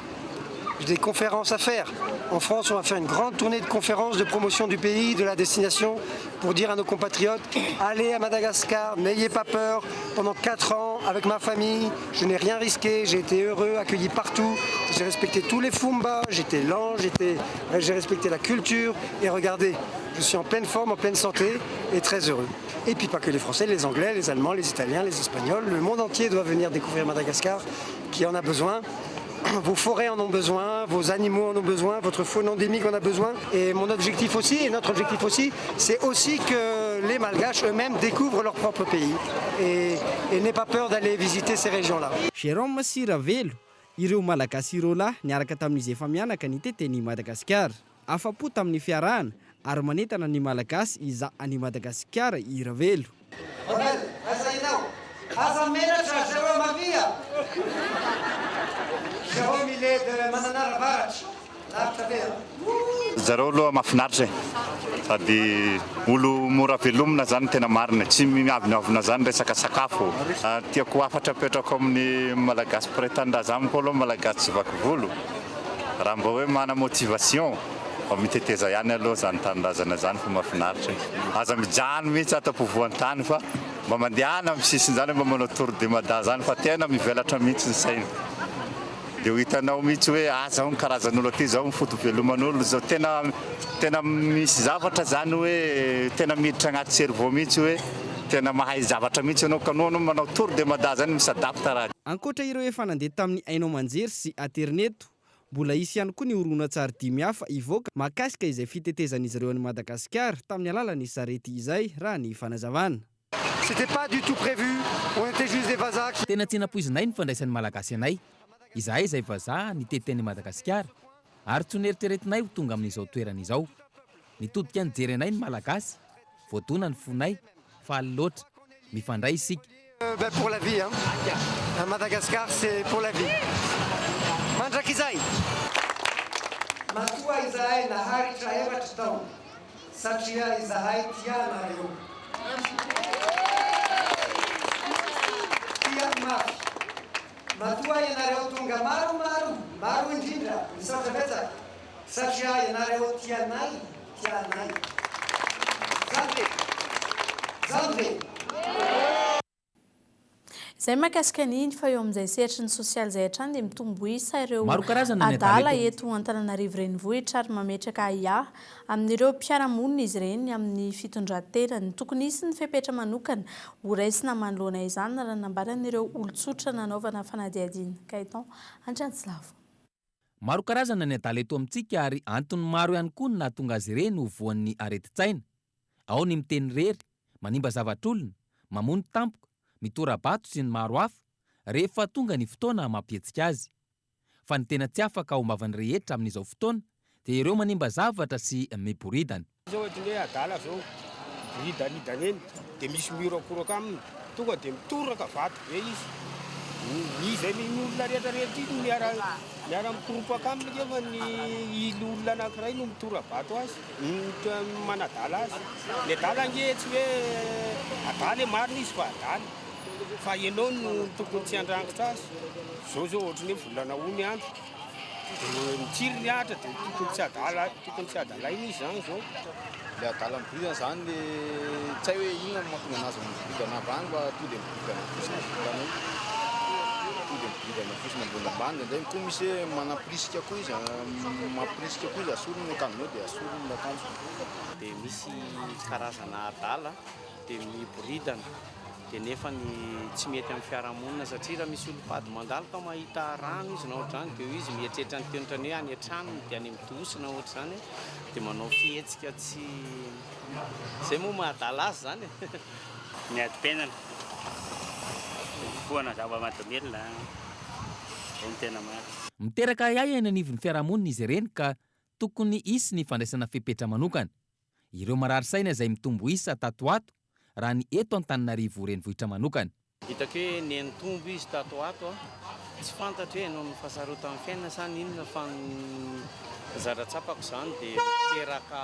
J'ai des conférences à faire. En France, on va faire une grande tournée de conférences de promotion du pays, de la destination, pour dire à nos compatriotes, allez à Madagascar, n'ayez pas peur. Pendant 4 ans, avec ma famille, je n'ai rien risqué, j'ai été heureux, accueilli partout. J'ai respecté tous les fomba, j'étais lent, j'ai respecté la culture. Et regardez, je suis en pleine forme, en pleine santé et très heureux. Et puis pas que les Français, les Anglais, les Allemands, les Italiens, les Espagnols, le monde entier doit venir découvrir Madagascar, qui en a besoin. Vos forêts en ont besoin, vos animaux en ont besoin, votre faune endémique en a besoin. Et mon objectif aussi, et notre objectif aussi, c'est aussi que les Malgaches eux-mêmes découvrent leur propre pays et n'aient pas peur d'aller visiter ces régions-là. Jérôme sy Ravelo, ireo Malagasy ireo lahy niaraka tamin'izy efa mianaka nitety an'i Madagasikara. Afa-po tamin'ny fiarahana ary manentana ny Malagasy hizaha an'i Madagasikara i Ravelo. Ravelo, aiza ianao? Aza menatra Jérôme avia! Jérôme il est de Mananara Avaratra, lavitra be an! Zareo aloha mahafinaritra e! Sady olo mora velomina zany tena marina e! Tsy miavonavona zany resaka sakafo. Tiako hafatra apetrako amin'ny Malagasy mpiray tanindrazana amiko aloha Malagasy tsy vaky volo, raha mba hoe mana motivation mba miteteza ihany aloha zany tanindrazana zany fa mahafinaritra e! Aza mijano mihitsy ato ampovoan-tany fa mba mandehana amin'ny sisiny zany mba manao tour de Mada zany fa tena mivelatra mihitsy ny saina. Dia ho hitanao mihitsy hoe ah zao ny karazan'olo aty, zao ny foto-beloman'olo, zao tena tena misy zavatra zany hoe tena miditra agnaty cerveau mihitsy hoe tena mahay zavatra mihitsy ianao ka noho anao manao tour de Mada zany mi-s'adapte raha. Ankoatra ireo efa nandeha tamin'ny haino aman-jery sy aterineto, mbola hisy ihany koa ny horonantsary dimy hafa hivoaka mahakasika izay fitetezan'izy ireo an'i Madagasikara tamin'ny alalan'ny sarety izay, raha ny fanazavana. C'était pas du tout prévu, on était juste des vazaha qui. Tena tsy nampoizinay ny fandraisan'ny Malagasy anay. Izahay izay vazaha nitety an'i Madagasikara ary tsy ho neritreretinay ho tonga amin'izao toerana izao. Nitodika nijery anay ny Malagasy, voadona ny fonay, faly loatra. Mifandray isika. Ben pour la vie hein. À Madagascar c'est pour la vie. Mandrakizay! Matoa izahay naharitra efatra taona satria izahay tia anareo. Tia mafy. Matoa ianareo tonga maromaro, maro indrindra, misaotra betsaka, satria ianareo tia anay, tia anay. Zany ve? Zany ve? Izay mahakasika an'iny fa eo amin'izay sehatry ny sosialy izay hatrany dia mitombo isa ireo Maro karazana ny adala adala eto. eto Antananarivo Renivohitra ary mametraka ahiahy amin'ireo mpiara-monina izy ireny amin'ny fitondran-tenany. Tokony hisy ny fepetra manokana horaisina manoloana izany raha ny nambaran'ireo olon-tsotra nanaovana fanadihadiana. Gaëtan Andriantsilavo. Maro karazana ny adala eto amintsika ary antony maro ihany koa no nahatonga azy ireny ho voan'ny aretin-tsaina. Ao ny miteny irery, manimba zavatr'olona, mamono tampoka, mitora-bato sy ny maro hafa, rehefa tonga ny fotoana mampihetsika azy. Fa ny tena tsy afaka ao am-bavan'ny rehetra amin'izao fotoana dia ireo manimba zavatra sy miboridana. Zao ohatry ny hoe adala zao, miboridanidana eny, dia misy mihorakoraka aminy, tonga dia mitoraka vato be izy, ny izay ny olona rehetra rehetra iny miara miara mikoropaka aminy nefa ny ily olona anankiray no mitora-bato azy, manadala azy, ny adala ange tsy hoe adala e, marina izy fa adala, fa ianao no tokony tsy handrangitra azy, zao zao ohatry ny hoe volana ho ny andro, dia mitsiry ny ahitra dia tokony tsy adala, tokony tsy adalaina izy zany zao. Le adala miboridana zany le tsy hay hoe inona no mahatonga anazy miboridana avy any fa to de miboridana fotsiny izy hitanao to de miboridana fotsiny ambony ambany indraindray koa misy hoe manampirisika koa izy mampirisika koa izy asoriny ny akanjonao de asoriny ny akanjo. Dia misy karazana adala dia miboridana dia nefa ny tsy mety amin'ny fiarahamonina satria raha misy olom-pady mandalo ka mahita rano izy na ohatr'izany dia eo izy mieritreritra ny teny ohatran'ny hoe any an-tranony dia any amin'ny dosy na ohatr'izany dia manao fihetsika tsy izay moa maha adala azy izany e. Ny adim-piainana, ny fifohana zava-mahadomelina, izay no tena marina. Miteraka ahiahy eny anivon'ny fiarahamonina izy ireny ka tokony hisy ny fandraisana fepetra manokana. Ireo marary saina izay mitombo isa tato ho ato, raha ny eto Antananarivo renivohitra manokana. Hitako hoe niha-nitombo izy tato ho ato an! Tsy fantatro hoe noho ny fahasarotan'ny fiainana sa ny inona fa ny Ny zavatra tsapako izany dia miteraka,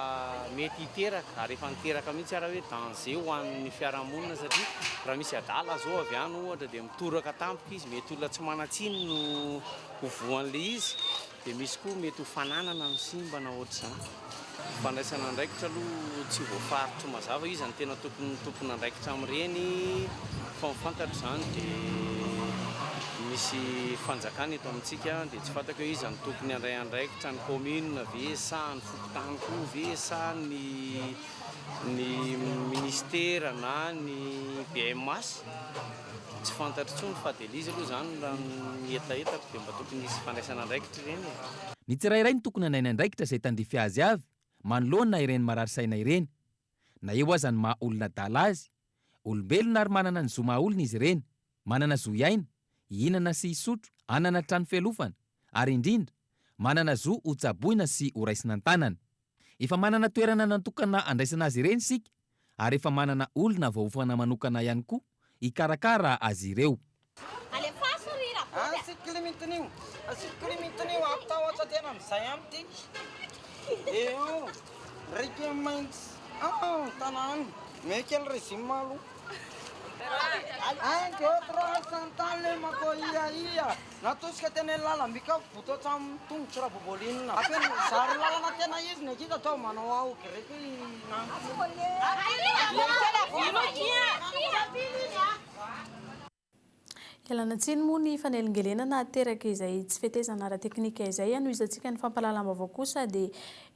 mety hiteraka ary efa niteraka mihitsy ara hoe danger ho an'ny fiarahamonina satria raha misy adala zao avy any ohatra dia mitoraka tampoka izy, mety olona tsy manan-tsiny no ho voan'ilay izy dia misy koa mety ho fananana no simba na ohatr'izany. Fandraisana andraikitra aloha tsy voafaritro mazava iza no tena tokony tompon'andraikitra amin'ireny fa ny fantatro izany dia misy fanjakana eto amintsika dia tsy fantako hoe iza no tokony handray andraikitra, ny commune ve sa ny fokontany koa ve sa ny ny ministera na ny BMH, tsy fantatro intsony fa dia ilay izy aloha izany raha ny hetahetako dia mba tokony hisy fandraisana andraikitra ireny e. Ny tsirairay no tokony hanay ny andraikitra izay tandrify azy avy manoloana ireny marary saina ireny. Na eo aza ny maha olona adala azy, olombelona ary manana ny zo maha olona izy ireny, manana zo hiaina, hihinana sy hisotro, hanana trano fialofana, ary indrindra, manana zo ho tsaboina sy ho raisina an-tanana. Efa manana toerana natokana handraisana azy ireny isika ary efa manana olona voaofana manokana ihany koa hikarakara azy ireo. Alefaso ry Raboby a! Asiko limitiny asiko limitiny ampitahotra tena amizay amity eo rike maintsy ah tanàna mais quel régime aloha un deux trois santal mako ia ia Natosika teny amin'ny lalamby ka boto hatramin'ny tongotro Rabobolinina. Afeno zary lalana tena izy ny ankizy atao manao ao grec Ialana tsiny moa ny fanelingelenana ateraka izay tsy fetezana ara-teknika izay. Hanohizantsika ny fampahalalam-baovao kosa dia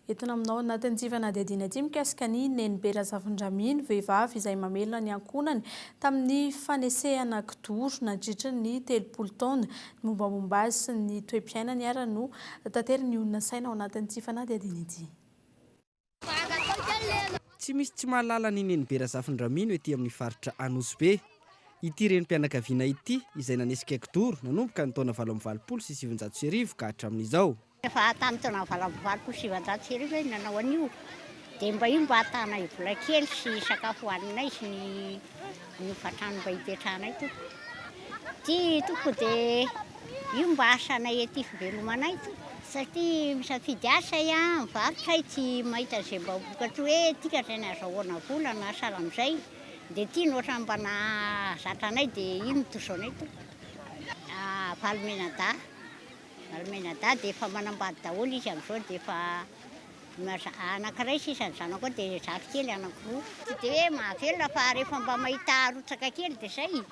Entina aminao anatin'ity fanadihadiana ity mikasika an'i Nenibe Razafindramino, vehivavy izay mamelona ny ankohonany tamin'ny fanesehana kidoro nandritra ny 30 taona. Ny mombamomba azy sy ny toe-piainany ary no taterin'ny olona saina ao anatin'ity fanadihadiana ity. Tsy misy tsy mahalala an'i Nenibe Razafindramino ety amin'ny faritra Anosibe. Ity renim-pianakaviana ity izay nanesika kidoro nanomboka ny taona 1988 ka hatramin'izao. Efa tamin'ny taona 1988 aho nanao an'io, dia mba io mba ahatanay vola kely sy sakafo hohaninay sy ny ny hofantrano mba hipetrahanay tompoko. Ity tompoko dia io mba asanay aty fivelomanay tompoko. Satria misafidy asa ahy, mivarotra ahy tsy mahita izay mba vokatry hoe ity ka izay nahazahoana vola na sahala amin'izay, dia ity no ohatran'ny mba nahazatra anay dia io no tozoanay tompoko. Valo mianadahy. Valomenadahy dia efa manambady daholo izy amin'izao dia efa anankiray sisa ny zanako ao dia zafikely anankiroa. Tsy dia hoe mahavelona fa rehefa mba mahita arotsaka kely dia izay,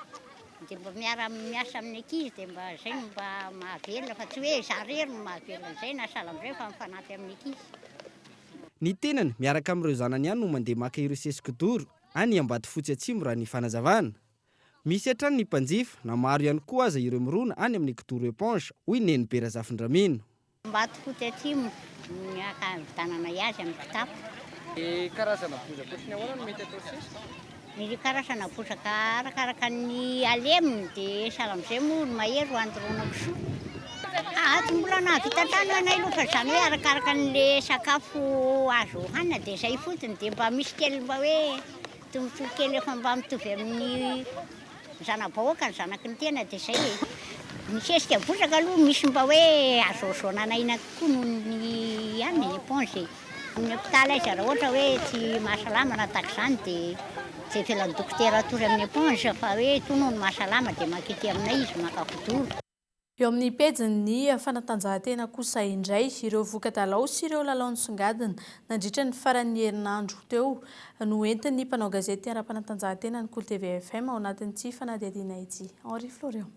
dia mba miara miasa amin'ny ankizy dia mba izay no mba mahavelona fa tsy hoe izaho irery no mahavelona an'izay na sahala amin'izay fa mifanampy amin'ny ankizy. Ny tenany miaraka amin'ireo zanany ihany no mandeha maka ireo sesi-kidoro any Ambatofotsy Atsimo raha ny fanazavana. Misy hatrany ny mpanjifa, na maro ihany koa aza ireo mirona any amin'ny kidoro éponge, hoy Nenibe Razafindramino. Ambatofotsy Atsimo no nividiananay azy amin'ny kitapo. Ny karazana bozaka ohatry ny ahoana no mety atao sesika? Ny karazana bozaka arakaraka ny haleminy dia sahala amin'izay moa ny mahery ho andoroana kisoa. Aa tsy mbola nahavita trano ianay aloha fa izany hoe arakaraka an'le sakafo azo hohanina dia izay fotsiny dia mba misy kely mba hoe Tombontsoa kely efa mba mitovy amin'ny zana-bahoaka ny zanaky ny tena dia izay e. Ny sesika bozaka aloha misy mba hoe azoazoana aina kokoa noho ny ihany e, éponge e. Amin'ny hôpitaly aiza raha ohatra hoe tsy mahasalama na tahaka izany dia tsy avelan'ny dokotera hatory amin'ny éponge fa hoe itony hono mahasalama dia mankaty aminay izy maka kidoro. Eo amin'ny pejin'ny fanatanjahantena kosa indray, ireo voka-dalao sy ireo lalao nisongadina nandritra ny faran'ny herinandro teo no entin'ny mpanao gazety ara-panatanjahantena ny Kolo TV FM ao anatin'ity fanadihadiana ity. Henri Florian.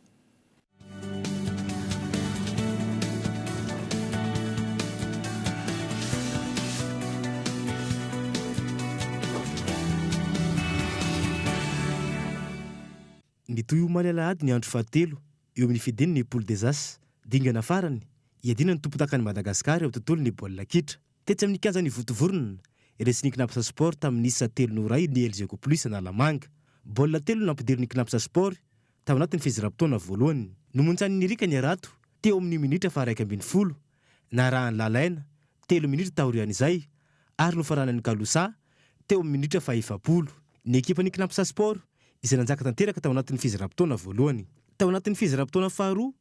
Nitohy omaly alahady ny andro fahatelo eo amin'ny fiadiana ny Poule des As, dingana farany, hiadiana ny tompondakan'i Madagasikara eo amin'ny tontolon'ny baolina kitra. Tetsy amin'ny kianjan'i Vontovorona, resin'ny Cnaps Sport tamin'ny isa telo noho iray ny Elgeco Plus Analamanga. Baolina telo no nampidirin'ny Cnaps Sport tao anatin'ny fizaram-potoana voalohany. Nomontsanin'i Eric ny harato teo amin'ny minitra faha-11, narahan'i Lalaina, telo minitra taorian'izay, ary nofaranan'i Kalosa, teo amin'ny minitra fahefapolo. Ny ekipan'ny Cnaps Sport izay nanjaka tanteraka tao anatin'ny fizaram-potoana voalohany. Tao anatin'ny fizaram-potoana faharoa,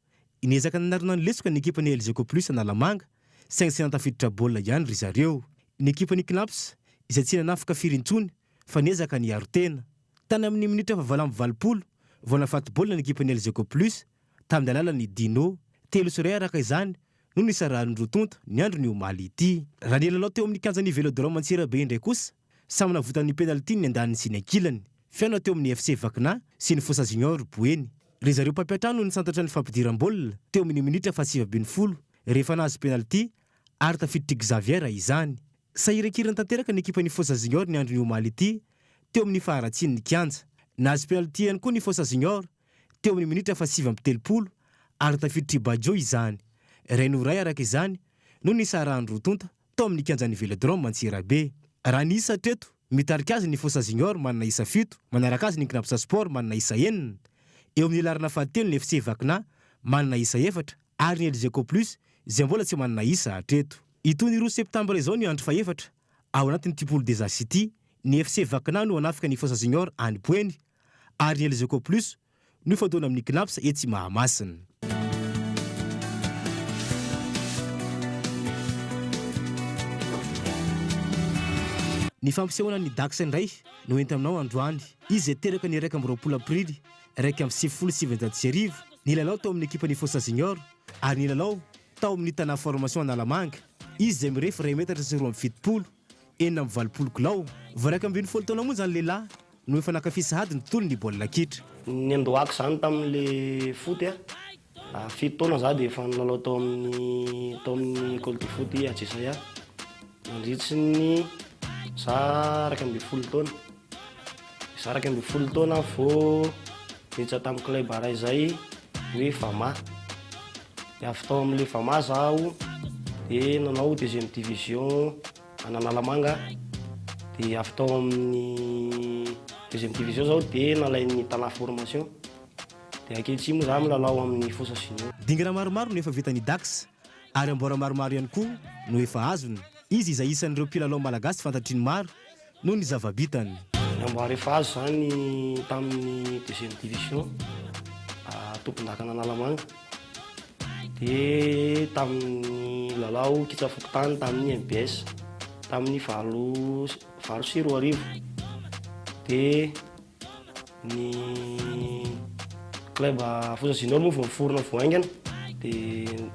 niezaka nanarina ny lesoka ny ekipan'ny Elgeco Plus Analamanga, saingy tsy nahatafiditra baolina ihany ry zareo. Ny ekipan'ny Cnaps izay tsy nanafika firy intsony fa niezaka niaro tena. Tany amin'ny minitra faha-88 vao nahafaty baolina ny ekipan'ny Elgeco Plus tamin'ny alalan'i Dino. 3-1 araka izany no nisarahan'ny roa tonta ny andron'ny omaly ity. Raha nilalao teo amin'ny kianjan'ny Velodrome Antsirabe indray kosa, samy navotan'ny penalty ny andaniny sy ny ankilany. Fihaonana teo amin'ny FC Vakina sy ny Fosa Junior Boeny. Ry zareo mpampiantrano no nisantatra ny fampidiram-baolina teo amin'ny minitra faha-19 rehefa nahazo penalty ary tafiditr'i Xavier izany. Sahirankirana tanteraka ny ekipan'ny Fosa Junior ny andron'ny omaly ity teo amin'ny faharatsian'ny kianja. Nahazo penalty ihany koa ny Fosa Junior teo amin'ny minitra faha-39 ary tafiditr'i Baggio izany. Iray noho iray araka izany no nisarahan'ny roa tonta tao amin'ny kianjan'ny Velodrome Antsirabe. Raha ny isa hatreto, mitarika azy ny Fosa Junior manana isa fito, manaraka azy ny Cnaps Sport manana isa enina. Eo amin'ny laharana fahatelo ny FC Vakina manana isa efatra ary ny Elgeco Plus izay mbola tsy manana isa hatreto. Itony roa septambra izao ny andro fahefatra ao anatin'ity poule des As ity, ny FC Vakina no hanafika ny Fosa Junior any Boeny ary ny Elgeco Plus no hifantohana amin'ny Cnaps etsy Mahamasina. Ny fampisehoana ny Dax indray no enta aminao androany. Izy izay teraka ny 21 aprily 1991, nilalao tao amin'ny ekipan'ny Fosa Junior ary nilalao tao amin'ny Tana Formation Analamanga. Izy izay mirefy iray metatra sy 72, 86 kilao. Vao 11 taona monja ny lehilahy no efa nankafy sahady ny tontolon'ny baolina kitra. Niandohako izany tamin'le foot a, fito taona za dia efa nilalao tao amin'ny tao amin'ny école de foot Ajesaia nandritry ny za 11 taona. Za 11 taona vao niditra tamin'ny club iray izay hoe Vama. Dia avy tao amin'ilay Vama zaho dia nanao deuxième division an'Analamanga. Dia avy tao amin'ny deuxième division zaho dia nalain'ny Tana formation. Dia ankehitriny moa za milalao amin'ny Fosa Junior. Dingana maromaro no efa vitan'i Dax ary amboara maromaro ihany koa no efa azony. Izy izay isan'ireo mpilalao malagasy fantatry ny maro noho ny zava-bitany. Ny amboara efa azo izany tamin'ny deuxième division tompondakan'Analamanga dia tamin'ny lalao kitsa fokontany tamin'ny mbs tamin'ny 2008 dia Ny club Fosa Junior moa vao niforona vao haingana dia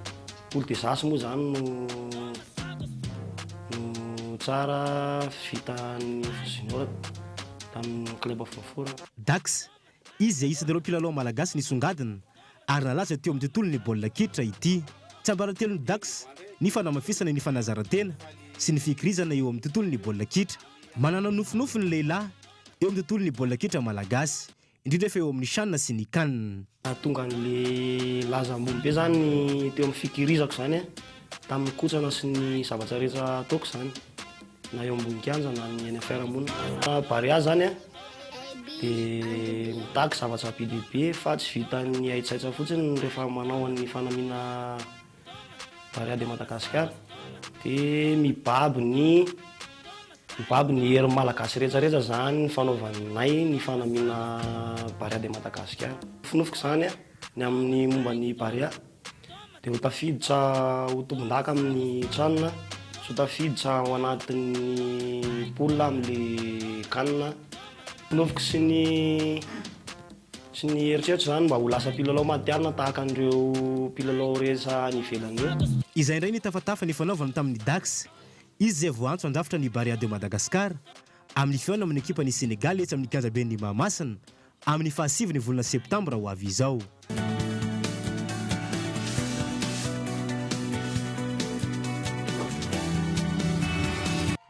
Poule des As moa izany no no tsara vitan'ny Fosa Junior tamin'ny club vao niforona. Dax, izy izay isan'ireo mpilalao malagasy nisongadina ary nalaza teo amin'ny tontolon'ny baolina kitra ity. Tsiambaratelon'ny Dax ny fanamafisana ny fanazaran-tena sy ny fikirizana eo amin'ny tontolon'ny baolina kitra. Manana nofinofy ny lehilahy eo amin'ny tontolon'ny baolina kitra malagasy, indrindra fa eo amin'ny Chan sy ny Can. Nahatonga an'le laza ambony be zany teo amin'ny fikirizako zany tamin'ny kotrana sy ny zavatra rehetra ataoko zany na eo ambony kianja na ny eny amin'ny fiarahamonina. Barea zany dia mitaky zavatra be dia be fa tsy vitan'ny haitsaitsa fotsiny rehefa manao an'ny fanamiana Barea de Madagascar dia mibaby ny mibaby ny herin'ny Malagasy rehetra rehetra zany ny fanaovanay ny fanamiana Barea de Madagascar. Nofinofiko zany ny amin'ny momba ny Barea dia ho tafiditra ho tompondaka amin'ny Chan, sy ho tafiditra ao anatin'ny poule amin'le Can. Nofinofiko sy ny Sy ny eritreritro izany mba ho lasa mpilalao matihanina tahaka an'ireo mpilalao rehetra any ivelany ireo. Izay indray ny tafatafa nifanaovany tamin'ny Dax, izy izay voaantso handrafitra ny Barea de Madagascar, amin'ny fihaonana amin'ny ekipan'i Senegal etsy amin'ny kianjaben'i Mahamasina, amin'ny fahasivy ny volana septambra ho avy izao.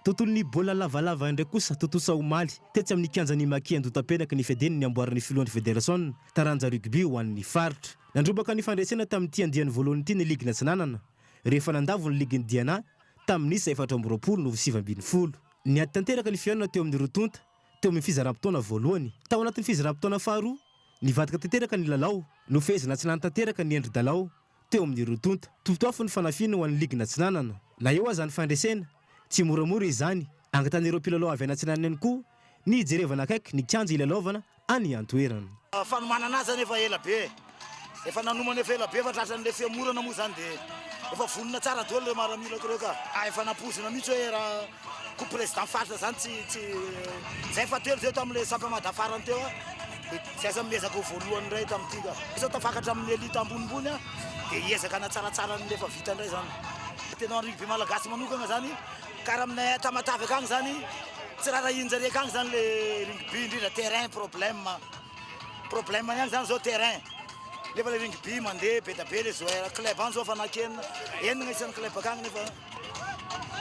Tontolon'ny baolina lavalava indray kosa tontosa omaly tetsy amin'ny kianjan'i Maki Andohatapenaka ny fiadiany ny amboaran'ny filohan'ny federasiona taranja rugby ho an'ny faritra. Nandrombaka ny fandresena tamin'ity andiany voalohany ity ny ligin'i Atsinanana rehefa nandavo ny ligin'i Diana tamin'ny isa 24 no 19. Niady tanteraka ny fihaonana teo amin'ny roa tonta teo amin'ny fizaram-potoana voalohany. Tao anatin'ny fizaram-potoana faharoa, nivadika tanteraka ny lalao, nofehezina Atsinanana tanteraka ny endri-dalao teo amin'ny roa tonta. Totoafo ny fanafiana ho an'ny ligina Atsinanana. Na eo aza ny fandresena, tsy moramora izany. Angatahan'ireo mpilalao avy any Atsinanana ihany koa ny hijerevana akaiky ny kianja hilalaovana any an-toerana. Fanomanana azy zany efa ela be e! Efa nanomana efa ela be fa tratran'le fihemorana moa zany de Efa vonona tsara daholo ireo maramilako ireo ka. Ah, efa nampoizina mihitsy hoe raha coupe président faritra zany tsy tsy zay fahatelo zay tamin'ilay sampamada farany teo a. Dia zay zany miezaka ho voalohany indray tamin'ity ka. Zao tafakatra amin'ny elite ambonimbony a, dia hiezaka hanatsaratsara an'ilay efa vita indray zany. Tena ho an'ny rugby malagasy manokana zany, karaha aminay Tamatave akagny zany, tsy rarahian-jareo akagny zany le rugby indrindra terrain problème. Problème ihany zany zao terrain. Nefa le rugby mandeha be da be le joueur club any zao fa nakenina enina isan'ny club akagny nefa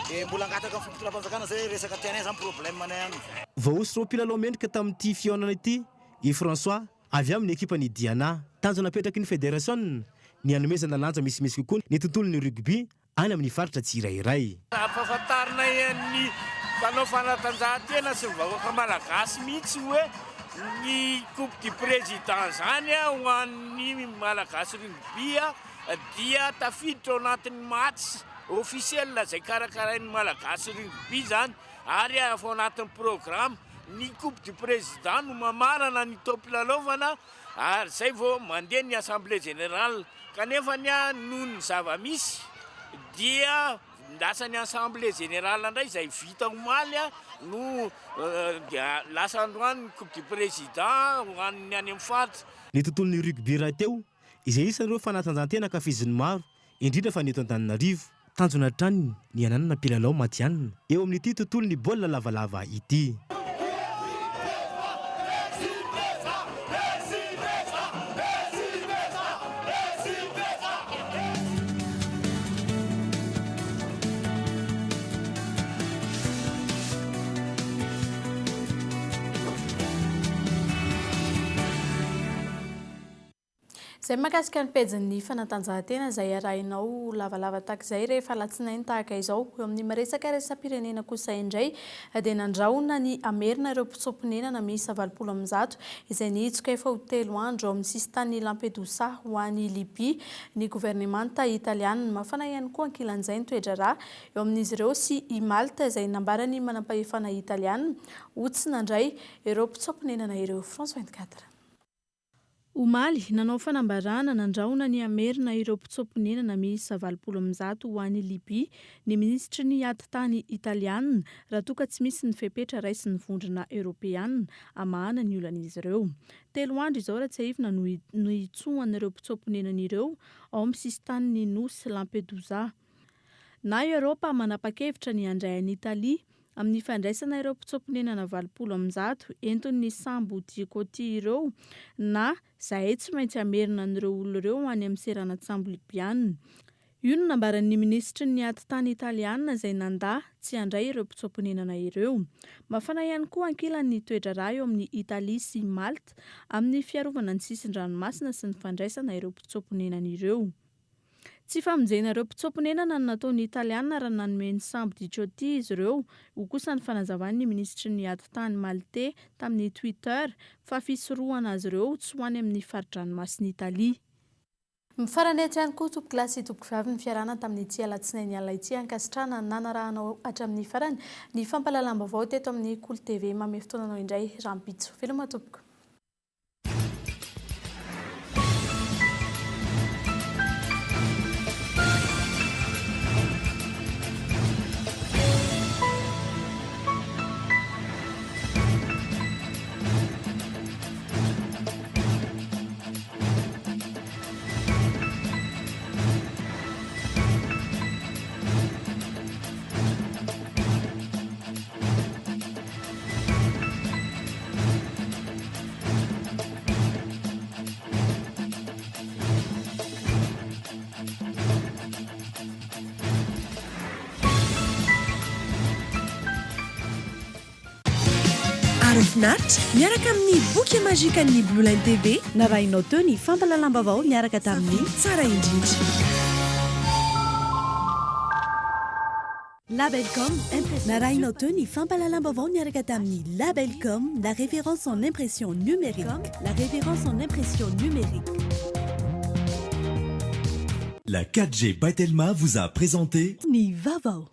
de mbola angataka amin'ny fitondram-panjakana zay resaka terrain zany problème anay any. Voahosotra ho mpilalao mendrika tamin'ity fihaonana ity i François avy amin'ny ekipan'i Diana. Tanjona apetraky ny federasiona ny hanomezana lanja misimisy kokoa ny tontolon'ny rugby any amin'ny faritra tsirairay. Ampahafantarinay an'ny mpanao fanatanjahantena sy ny vahoaka malagasy mihitsy hoe ny coupe du président izany ho an'ny Malagasy rugby dia tafiditra ao anatin'ny match officiel izay karakarain'ny Malagasy rugby izany ary ao anatin'ny programme. Ny coupe du président no mamarana ny taom-pilalaovana ary izay vao mandeha ny assemblée générale. Kanefa noho ny zava-misy dia lasa ny assemblée générale indray izay vita omaly no dia lasa androany ny coupe du président ho an'ny any amin'ny faritra. Ny tontolon'ny rugby rahateo izay isan'ireo fanatanjahantena ankafizin'ny maro, indrindra fa ny eto Antananarivo. Tanjona hatrany ny hananana mpilalao matihanina eo amin'ity tontolon'ny baolina lavalava ity. Izay mahakasika ny pejin'ny fanatanjahantena izay arahinao lavalava tahaka izay rehefa alatsinainy tahaka izao. Eo amin'ny miresaka iraisam-pirenena kosa indray dia nandrahona ny hamerina ireo mpitsoa-ponenana miisa 180 izay nihitsoka efa ho telo andro ao amin'ny sisintanin'i Lampedusa ho any Libya ny governemanta italianina. Mafana ihany koa ankilan'izay ny toe-draharaha eo amin'izy ireo sy i Malte izay nambaran'ny manampahefana italianina ho tsy nandray ireo mpitsoa-ponenana ireo. France 24. Omaly, nanao fanambarana nandrahona ny hamerina ireo mpitsoa-ponenana miisa 180 ho any Libya ny minisitry ny ady tany Italiana raha toa ka tsy misy ny fepetra raisin'ny Vondrona Eoropeana hamahana ny olan'izy ireo. Telo andro izao raha tsiahivina no nihitsohan'ireo mpitsoa-ponenana ireo ao amin'ny sisintanin'ny nosy Lampedusa. Na Eoropa manapa-kevitra ny handray an'i Italia amin'ny fandraisana ireo mpitsoa-ponenana 180 entin'ny sambo Diciotti ireo na zahay tsy maintsy hamerina an'ireo olona ireo any amin'ny seranan-tsambo Libyana. Io no nambaran'ny minisitry ny ady tany Italiana izay nandà tsy handray ireo mpitsoa-ponenana ireo. Mafana ihany koa ankilany ny toe-draharaha eo amin'i Italia sy Malte amin'ny fiarovana ny sisin-dranomasina sy ny fandraisana ireo mpitsoa-ponenana ireo. Tsy famonjena ireo mpitsoa-ponenana no nataon'ny Italiana raha nanome ny sambo Diciotti izy ireo, hoy kosa ny fanazavan'ny minisitry ny ady tany Malte tamin'ny Twitter, fa fisorohana azy ireo tsy ho any amin'ny fari-dranomasin'i Italia. Mifarana eto ihany koa tompokolahy sy tompokovavy ny fiarahana tamin'ity alatsinainy alina ity. Ankasitrahana ny nanarahanao hatramin'ny farany ny fampahalalam-baovao teto amin'ny Kolo TV. Manome fotoana anao indray rahampitso. Veloma tompoko. Ary finaritra miaraka amin'ny boky magique-n'ny Blue Line TV. Narahinao teo ny fampahalalam-baovao niaraka tamin'ny. Tsara indrindra. Labelcom, Narahinao teo ny fampahalalam-baovao niaraka tamin'ny Labelcom, la référence en impression numérique. La référence en impression numérique. La 4G by Telma vous a présenté Ny vaovao.